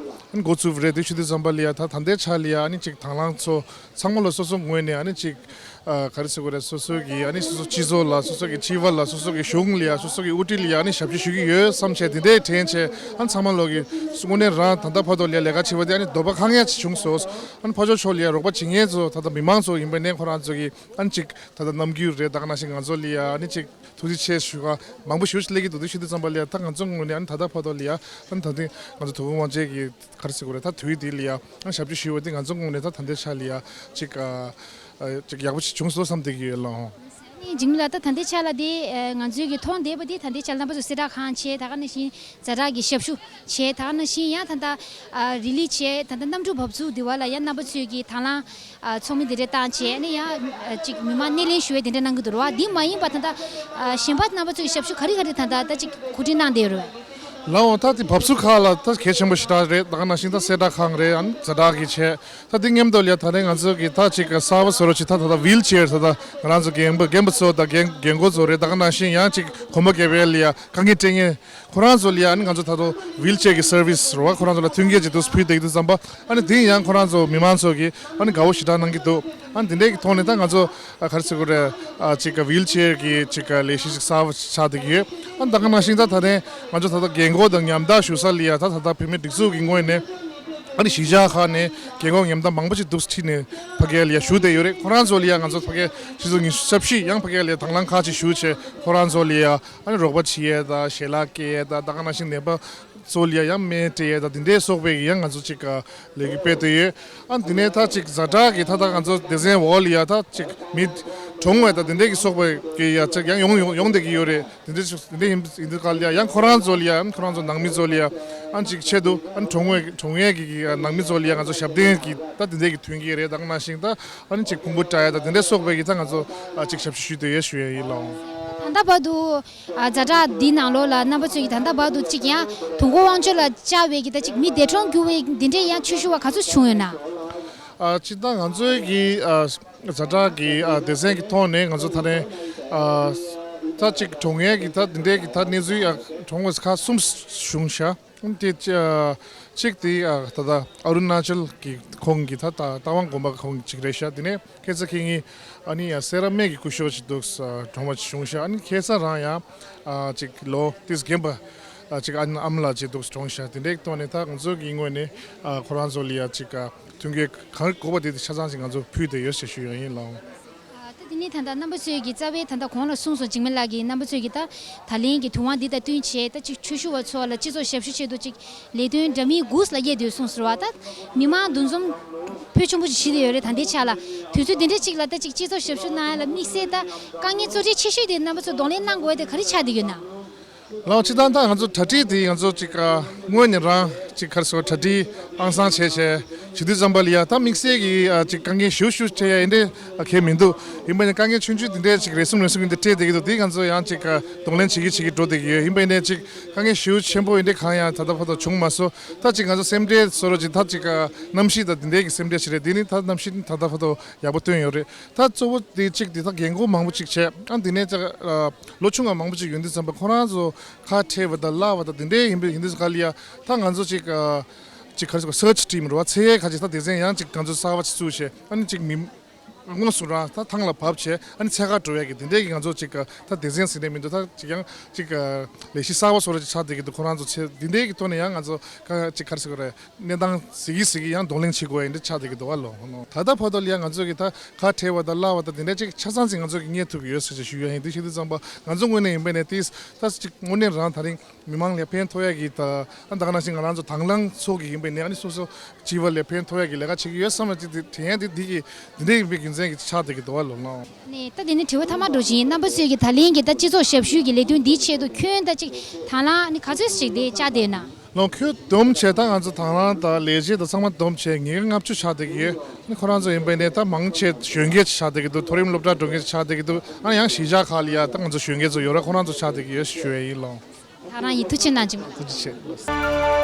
ཨ་ནི་འགོ་བཙུགས་རེད། དེ་ཞུ་དུས་ཙམ་པ་ལ་ཡ་ད་ད་ལྟའི་ཆ་ལ་ཡ་ཨ་ནི་ཅིག་དང་བླངས་ཚོ་ཚང་མ་ལ་སོ་སོ་ངོས་ནས་ཨ་ནི་ཅིག་ཨ་ག་རེ་ཟེར་དགོས་རེད། སོ་སོ་གི་ཨ་ནི་སོ་སོ་སྤྱི་ཚོགས་ལ་སོ་སོ་གི་སྤྱི་བ་ལ་སོ་སོ་གི་གཞུང་ལ་ཡ་སོ་སོ་གི་དབུ་ཁྲིད་ལ་ཡ་ཨ་ནི་ཞབས་ཕྱི་ཞུ་གི་ཡོད་བསམ་བྱས་དེ་འདྲའི་དྲན་བྱས་ཨ་ནི་ཚང་མ་ལོག་གི་དངོས་གནས་རང་ད་ལྟ་བར་དུ་ལ་ཡ་ལས་ཀ་བྱེད་པ་དེ་ཨ་ནི་འདོད་པ་ཁེངས་ཡ་ཅིག་བྱུང་སོང་། ཨ་ནི་ཕར་ཕྱོགས་ཕྱོགས་ལ་ཡ་རོགས་པ་བྱེད་མཁན་ཚོ་ད་ལྟ་མི་མང་ཚོ་ཡིན་པ་ནས་ཁོ་རང་ཚོ་གི་ཨ་ནི་ཅིག་ད་ལྟ་རྣམ་འགྱུར་རེད། ད་ག་ནང་བཞིན་ང་ཚོ་ལ་ཡ་ཨ་ནི་ཅིག་ཐུགས་རྗེ་ཆེ་ཞུ་ག་མང་པོ་ཞུ་ཞིག་སླེབས་ཀྱི་འདུག་དེ་ཞུ་དུས་ཙམ་པ་ལ་ཡ་ད་ང་ཚོ་ངོས་ནས་ཨ་ནི་ད་ལྟ་བར་དུ་ལ་ཡ་ཨ་ནི་ད་ཐེངས་ང་ཚོ་དུས་འཁོར་དབང་ཆེན་གྱི་ག་རེ་ཟེར་དགོས་རེད། ད་དུས་འདི་ལ་ཡ་ཨ་ནི་ཞབས་ཕྱི་ཞུས་པ་འདི་ང་ཚོ་ངོས་ནས་ད་ད་ལྟའི་ཆ་ལ་ཡ་ཅིག་ཨ་ཨ་ཅིག་ཡག་པོ་ཞིག་བྱུང་སོང་བསམ་བསྡད་ཀྱི་ཡོད་ལགས། ཨ་ནི་འཇིགས་མེད་ལགས་ད་ད་ལྟའི་ཆ་ལ་དེ་ཨ་ང་ཚོའི་གི་མཐོང་བསྡད་པ་དེ་ད་ལྟའི་ཆ་ལ་རྣམ་པ་ཚོ་གསལ་བསྒྲགས་གང་བྱས་ད་ག་ནང་བཞིན་ཛ་དྲག་གི་ཞབས་ཞུ་བྱས་ད་ག་ནང་བཞིན་ཡང་ད་ལྟ་ཨ་རི་ལི་བྱས་ད་ལྟ་གནམ་གྲུ་བབས་ཚུགས་འདི་བ་ལ་ཡ་རྣམ་པ་ཚོས་གི་དང་བླངས། ཨ་ཚོགས་མི་དེ་འདྲ་བཏང་བྱས་ཨ་ནི་ཡང་ཨ་ཅིག་མི་མང་སྣེ་ལེན་ཞུ་ཡས་དེ་འདྲ་གནང་གི་འདུག་ར་བ། འདི་མ་ཡིན་པ་ད་ལྟ་ཨ་གཞན་པ་རྣམ་པ་ཚོས་ཞབས་ཞུ་ག་རེ་ག་རེ་ད་ལྟ་ད་ཅིག་གོ་སྒྲིག་གནང་བསྡད་ཡོད་རེད་བས། ལའོ། ད་དེ་བབས་ཚུགས་ཁག་ལ་ད་གལ་ཆེན་པོ་ཞེ་དྲག་རེད། ད་ག་ནང་བཞིན་ད་གསལ་བསྒྲགས་ཁང་རེད། ཨ་ནི་ཛ་དྲག་གི་བྱས་ད་དེ་མཉམ་དུ་ལ་ཡ་ད་རེས་ང་ཚོ་གི་ད་ཅིག་གསར་པ་བཟོ་རོགས་བྱེད་ད་ད་ད་ཝིལ་ཅེར་ད་ད་ང་རང་ཚོ་རྒན་པ་རྒན་པ་ཚོ་ད་རྒན་རྒན་གོག་ཚོ་རེད། ད་ག་ནང་བཞིན་ཡང་ཅིག་གོམ་པ་རྒྱབ་ཡས་ལ་ཡ་དཀའ་ངལ་འཕྲད་མཁན་ཁོ་རང་ཚོ་ལ་ཡ་ཨ་ནི་ང་ཚོ་ད་དུང་ཝིལ་ཅེར་གྱི་སར་བིས་རོགས་ཁོ་རང་ཚོ་ལ་མཐུན་རྐྱེན་ཅིག་ཏུ་ཕུལ་བསྡད་ཀྱི་འདུག་བསམ་པ། ཨ་ནི་དེ་ཡང་ཁོ་རང་ཚོ་མི་མང་ཚོ་གིས་ཨ་ནི་དགའ་བོ་ཞེ་དྲག་གནང་གི་འདུག་ཨ་ནི་དེ་འདྲའི་གི་ཐོག་ནས་ད་ང་ཚོ་ཨ་ག་རེ་ཟེར་དགོས་རེད། ཨ་ཅིག་ག་ཝིལ་ཅེར་གྱི་ཅིག་ག་ལས་གཞི་ཅིག་གསར་པ་ཆགས་བསྡད་ཀྱི་ཡོད། ཨ་ནི་ད་ག་ནང་བཞིན་ད་ད་ཐེངས་ང་ཚོ་ད་ལྟ་རྒན་གོག་དང་མཉམ་དག་ཞུ་ས་ལ་ཡ་ད་ད་ལྟ་བོད་མིའི་སྒྲིག་འཛུགས་ཀྱི་ངོས་ནས་ཨ་ནི་གཞིས་ཆགས་ཁག་ནས་རྒན་གོག་མཉམ་དག་མང་པོ་ཅིག་འདུག་ཕྱིན་ནས་ཕ་གིར་ལ་ཡ་ཞུ་བསྡད་ཡོད་རེད། ཁོ་རང་ཚོ་ལ་ཡ་ང་ཚོ་ཕ་གིར་ཆུ་ཚོད་ཉི་ཤུ་རྩ་བཞི་ཡང་ཕ་གིར་ལ་ཡ་དང་བླངས་ཁག་ཅིག་ཞུ་བྱས་ཁོ་རང་ཚོ་ལ་ཡ། ཨ་ནི་རོགས་པ་བྱེད་ཡས་དང་ཞལ་ལག་སྐྱེལ་ཡས་དང་ད་ག་ནང་བཞིན་ནད་པ་ཚོ་ལ་ཡ་ཡང་སྨན་སྤྲད་ཡས་དང་དེ་འདྲའི་སོགས་པའི་ཡང་ང་ཚོ་ཅིག་ག་ལས་འགུལ་སྤེལ་བསྡད་ཡོད། ཨ་ནི་དེ་ནས་ད་ཅིག་ཛ་དྲག་གི་ད་ད་ང་ཚོ་སྡེ་ཚན་འོག་ལ་ཡ་ད་ཅིག་མི་ གྲོངས་བ་དང་དེ་འདྲས་ཀྱི་སོགས་པ་གི་ཡ་ཅིག་ཡང་ཡོང་ཡོང་ཡོང་བསྡད་ཀྱི་ཡོད་རེད། དེ་འདྲས་ཅིག་དེ་འདྲས་ཡིན་ཡིན་དུས་ག་ལ་ཡ་ཡང་ཁོ་རང་ཚོ་ལ་ཡ་ཁོ་རང་ཚོ་ནང་མི་ཚོ་ལ་ཡ་ཨ་ནི་ཅིག་ཆེད་དུ་ཨ་ནི་གྲོངས་བའི་གྲོངས་ཡས་ཀྱི་གི་ནང་མི་ཚོ་ལ་ཡ་ང་ཚོ་ཞབས་བརྟན་གྱི་ད་དེ་འདྲས་ཀྱི་མཐུན་རྐྱེན་རེད། ད་ག་ནང་བཞིན་ད་ཨ་ནི་ཅིག་ཕུང་པོ་བཀྲ་ཡ་ད་དེ་འདྲས་སོགས་པའི་གི་ད་ང་ཚོ་ཨ་ཅིག་ཞབས་ཞུ་ཞུས་བསྡད་ཡོད་ཞུ་ཡ་ཡིན་ལགས། ད་ལྟ་བར་དུ་ཨ་ཛ་དྲག་འདི་ནང་ལོགས་ལ་རྣམ་པ་ཚོས་ཀྱི་ད་ལྟ་བར་དུ་ཅིག་ཡང་དུས་འཁོར་དབང་ཕྱུག་ལ་བཅར་བའི་གི་ད་ཅིག་མི་འདས་གྲོངས་གྱུར་བའི་འདི་འདྲས་ཡང་ཆོས་ཞུ་བ་ག་ཚོད་བྱུང་ཡོད་ན། ཨ་སྤྱིར་བཏང་ང་ཚོའི་གི་ཨ་ཛ་དྲག་གི་ཨ་སྡེ་ཚན་གྱི་ཐོག་ནས་ང་ཚོ་ད་རེས་ཨ་ད་ཅིག་གྲོངས་ཡས་ཀྱི་ད་འདི་འདྲས་ཀྱི་ད་གནས་ཚུལ་ཨ་གྲོངས་པ་ཁག་གསུམ་བྱུང་ཤག་དེ་ཨ་གཅིག་དེ་ཨ་ད་ལྟ་ཨ་རུ་ན་ཅལ་གྱི་ཁོངས་ཀྱི་ད་ད་རྟ་དབང་དགོན་པ་ཁོངས་ཀྱི་གཅིག་རེད་ཤག་དེ་ནས་ཁ་སང་ཁ་ཉིན་ཨ་ནི་ཡ་སེ་ར་སྨད་ཀྱི་སྐུ་ཞབས་ཅིག་འདུག་ཨ་གྲོངས་པ་ཅིག་བྱུང་ཤག་ཨ་ནི་ཁ་སང་རང་ཡང་ཨ་ཅིག་ལོ་དེ་རྒན་པ་ཨ་ཅིག་ཨ་ཨ་མ་ལགས་ཅིག་འདུག་གྲོངས་ཤག་དེ་འདྲའི་ཐོག་ནས་ད་ང་ཚོ་གི་ངོས་ནས་ཨ་ཁོ་རང་ཚོ་ལ་ཡ་ཅིག་ཨ་མཐུན་རྐྱེན་གང་དགོས་པ་དེ་ཆ་ཚང་ཞིག་ང་ཚོ་ཕུལ་བསྡད་ཡོད་ཞེས་ཞུ་ཡ་ཡིན་ལགས། ཨ་ད་དེ་ནས་ད་ལྟ་རྣམ་པ་ཚོས་ཀྱི་རྩ་བའི་ད་ལྟ་གོང་ལ་གསུངས་སོང་། འཇིགས་མེད་ལགས་ཀྱིས་རྣམ་པ་ཚོས་ཀྱི་ད་ད་ལན་གྱི་དུས་དབང་འདི་དང་བསྟུན་བྱས་ད་ཅིག་ཆོས་ཞུ་བ་ཚོ་ལ་སྤྱི་ཚོགས་ཞབས་ཞུ་ཆེད་དུ་ཅིག་ལས་དོན་འདྲ་མིན་དགུ་ལ་དབྱེ་སྡོད་གསུངས་ཟེར་བ། ད་མི་མང་འདུ་འཛོམས་ཕོན་ཆེན་པོ་ཞིག་བྱེད་བསྡད་ཡོད་རེད། ད་ལྟའི་ཆ་ལ་དུས་ཚོད་འདི་འདྲའི་ཅིག་ལ་ད་ཅིག་སྤྱི་ཚོགས་ཞབས་ཞུ་གནང་ཡ་ལ་དམིགས་བསལ་ད་དཀའ་ངལ་གཙོ་གྲས་ཆེ་ཤོས་དེ་རྣམ་པ་ཚོ་གདོང་ལེན་གནང་དགོས་ཡ་དེ་ག་རེ་ཆགས་བསྡད་ཡོད་ན། ལགས་སོ། སྤྱིར་བཏང་ད་ང་ཚོ་གྲ་སྒྲིག་དེ་ང་ཚོ་ཅིག་ཨ་སྔོན་ནས་རང་ཅིག་ག་རེ་ཟེར་གྲ་སྒྲིག་ཨང་སང་བྱས་བྱས་བྱེད་དུས་ཙམ་པ་ལ་ཡ་ད་དམིགས་བསལ་གྱི་ཨ་ཅིག་དཀའ་ངལ་ཞེ་པོ་ཞེ་པོ་འཕྲད་ཡ་ཨེ་འདྲ་ཨ་གང་ཡང་མི་འདུག་ཡིན་པ་ཡིན་ནའི་དཀའ་ངལ་ཆུང་ཆུང་དེ་འདྲས་ཅིག་རེ་ཟུང་རེ་ཟུང་གི་འདི་འཕྲད་བསྡད་ཀྱི་འདུག་དེ་ང་ཚོ་ཡང་ཅིག་ཨ་གདོང་ལེན་བྱེད་ཀྱི་བྱེད་ཀྱི་འགྲོ་བསྡད་ཀྱི་ཡོད། ཡིན་པ་ཡིན་ནའི་ཅིག་དཀའ་ངལ་ཞེ་པོ་ཆེན་པོ་ཨེ་འདྲ་གང་ཡང་ད་ལྟ་བར་དུ་བྱུང་མ་སོང་། ད་ཅིག་ང་ཚོ་སེམས་ཁྲལ་བཟོ་འདྲ་ཅིག་ད་ཅིག་ཨ་གནམ་གཤིས་དང་དེ་འདྲས་ཀྱི་སེམས་ཁྲལ་ཞིག་རེད། དེ་ནི་ད་གནམ་གཤིས་ནི་ད་ལྟ་བར་དུ་ཡག་པོ་ཐོན་ཡོད་རེད། ད་གཙོ་བོ་དེ་གཅིག་དེ་ད་རྒན་འཁོགས་མང་པོ་ཅིག་བྱས་ཨ་དེ་ནས་ཅིག་ཨ་ལོ་ཆུང་བ་མང་པོ་ཅིག་ཡོང་དུས་ཙམ་པ་ཁོ་རང་ཚོ་ཁ་བྲལ་བ་དང་བརླག་པ་དང་དེ་འདྲའི་ཡིན་པའི་ཡིན་དུས་ག་ལ་ཡ་ད་ང་ཚོ་ཅིག་ཨ་ཅིག་ག་རེ་ཟེར་ག་search team རེད་བ། འཚོལ་ཡས་ཁ་ཅིག་ད་སྡེ་ཚན་ཡང་ཅིག་ང་ཚོ་གསར་བ་ཅིག་བཙུགས་བྱས་ཨ་ནི་ཅིག་མི་དངོས་སུ་རང་ད་ཐང་ལ་བབས་བྱས་ཨ་ནི་འཚོལ་གར་འགྲོ་ཡས་ཀྱི་དེ་འདྲའི་གི་ང་ཚོ་ཅིག་ད་སྡེ་ཚན་ཟེར་ནས་མི་འདུག་ད་ཅིག་ཡང་ཅིག་ལས་གཞི་གསར་བ་བཟོ་འདྲ་ཅིག་ཆགས་བསྡད་ཀྱི་འདུག་ཁོ་རང་ཚོ་ཚེ་འདི་འདྲའི་གི་ཐོག་ནས་ཡང་ང་ཚོ་ཁ་ཅིག་ག་རེ་ཟེར་དགོས་རེད། གནས་སྟངས་གཟིགས་ཀྱི་གཟིགས་ཀྱི་ཡང་གདོང་ལེན་བྱེད་དགོས་ཡ་འདི་ཆགས་བསྡད་ཀྱི་འདུག་བ་ལོ། ད་ལྟ་བར་དུ་ལ་ཡང་ང་ཚོ་གི་ད་ཁ་བྲལ་བ་དང་བརླག་པ་དང་དེ་འདྲ་ཅིག་ཆ་ཚང་ཅིག་ང་ཚོ་གི་རྙེད་ཐུབ་ཀྱི་ཡོད་ཟེར་ཅིག་ཞུ་ཡ་ཡིན། དེ་བྱེད་དུས་ཙམ་པ་ང་ཚོ་ངོས་ནས་ཡིན་པ་ནས་ཏིས་ད་ཅིག་དངོས་གནས་རང་ད་རིང་མི་མང་ལ་ཕན་ཐོགས་ཡ་གི་ད་ཨ་ད་ག་ནང་བཞིན་ང་རང་ཚོ་དང་བླངས་ཚོགས་ཀྱི་ཡིན་པ་ནས་ཨ་ནི་སོ་སོ་སྤྱི་པ་ལ་ཕན་ཐོགས་ཡ་གི་ལས་ཀ་བྱེད་ཀྱི་ཡོད་བསམ་ན་ཅིག་དེ་དྲན་ཡ་དེ་འདི་གི་འདི་འདྲ་ཡིན་པའི་རྒྱུ་མཚན་གྱི་ཆགས་བསྡད་ཀྱི་འདུག་བ་ལོ་ལོ། ནས་ད་དེ་ནས་དྲི་བ་མཐའ་མ་འགྲོ་བཞིན་རྣམ་པ་ཚོས་ཀྱི་ད་ལན་གྱི་ད་སྤྱི་ཚོགས་ཞབས་ཞུའི་གི་ལས་དོན་འདིའི་ཆེད་དུ་ཁྱོན་ད་ཅིག་དང་བླངས་ནི་ག་ཚོད་ཞིག་དེ་བཅར་བསྡད་ན། ལོ་ཁྱོད་བསྡོམས་བྱས་ད་ང་ཚོ་དང་བླངས་དང་ལས་བྱེད་དང་ཚང་མ་བསྡོམས་བྱས་ཉིས་ཀ་ལྔ་བཅུ་ཆགས་བསྡད་ཀྱི་ཡོད། ནི་ཁོ་རང་ཚོ་ཡིན་པ་ནས་ད་མང་ཆེ་གཞོན་སྐྱེས་ཆགས་བསྡད་ཀྱི་འདུག་མཐོ་རིམ་སློབ་གྲྭ་འགྲོ་མཁན་ཆགས་བསྡད་ཀྱི་འདུག་ཨ་ཡང་གཞིས་ཆགས་ཁག་ལ་ཡ་ད་ང་ཚོ་གཞོན་སྐྱེས་ཚོ་ཡོད་ར་ཁོ་རང་ཚོ་ཆགས་བསྡད་ཀྱི་ཡོད་ཞུ་ཡ་ཡིན་ལོ། ད་རང་ཡིན། ཐུགས་རྗེ་གནང་། ཇི་མ། ཐུགས་རྗེ་ཆེ།